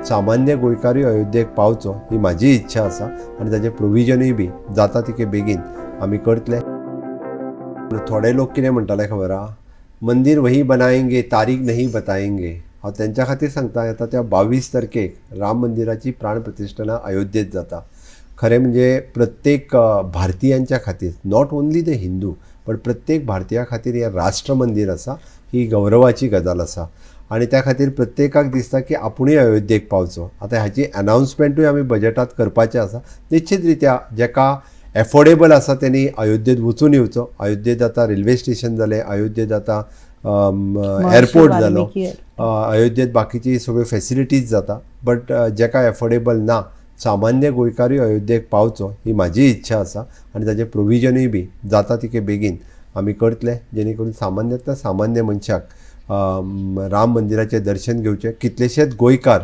सामान्य गोंयकारूय अयोध्येक पावचो ही म्हाजी इच्छा आसा आनी ताजें प्रोविजनूय बी जाता तितके बेगीन आमी करतले. थोडे लोक कितें म्हणटाले खबर आहा, मंदिर वही बनाएंगे, तारीख नहीं बताएंगे. हांव तेंच्या खातीर सांगता, येता त्या 22 तारखेक राम मंदिराची प्राण प्रतिश्ठाना अयोध्येत जाता. खरें म्हणजे प्रत्येक भारतीयांच्या खातीर, not only the Hindu, पण प्रत्येक भारतीया खातीर हें राष्ट्र मंदीर आसा, ही गौरवाची गजाल आसा आनी त्या खातीर प्रत्येकाक दिसता की आपुणूय अयोध्येक पावचो. आतां हाची अनावन्समेंटूय आमी बजेटांत करपाचें आसा. निश्चीत रित्या जेका एफोर्डेबल आसा तेणी अयोध्येत वचून येवचो. अयोध्येत आतां रेल्वे स्टेशन जालें, अयोध्येत आतां एअरपोर्ट जालो, अयोध्येत बाकीची सगळ्यो फेसिलिटीज जाता. बट जेका एफोर्डेबल ना, सामान्य गोंयकारूय अयोध्येक पावचो ही म्हाजी इच्छा आसा आनी ताजें प्रोविजनूय बी जाता तितके बेगीन आमी करतले, जेणे करून सामान्यांतल्या सामान्य मनशाक राम मंदिराचें दर्शन घेवचें. कितलेशेच गोंयकार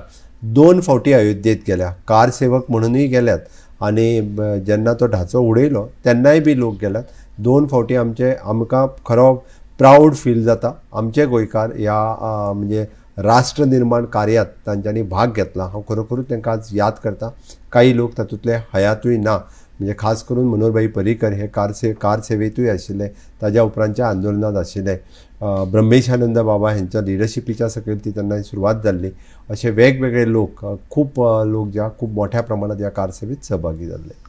2 फावटी अयोध्येत गेल्या, कार सेवक म्हणूनय गेल्यात आनी जेन्ना तो ढाचो उडयलो तेन्नाय बी लोक गेल्यात. 2 फावटी आमचे, आमकां खरो प्रावड फील जाता, आमचे गोंयकार ह्या म्हणजे राष्ट्र निर्माण कार्यात तांच्यांनी भाग घेतला. हांव खरोखरूच तांकां आज याद करता. काही लोक तातूंतले हयातूय ना, म्हणजे खास करून मनोहरभाई पर्रीकर हे कार सेवेंतूय आशिल्ले, ताज्या उपरांतच्या आंदोलनांत आशिल्ले. ब्रह्मेशानंद बाबा हेंच्या लिडरशिपीच्या सकयल ती तेन्ना सुरवात जाल्ली. अशे वेगवेगळे लोक, खूब लोक ज्या खूब मोठ्या प्रमाणात ह्या कारसेवेत सहभागी जाल्ले.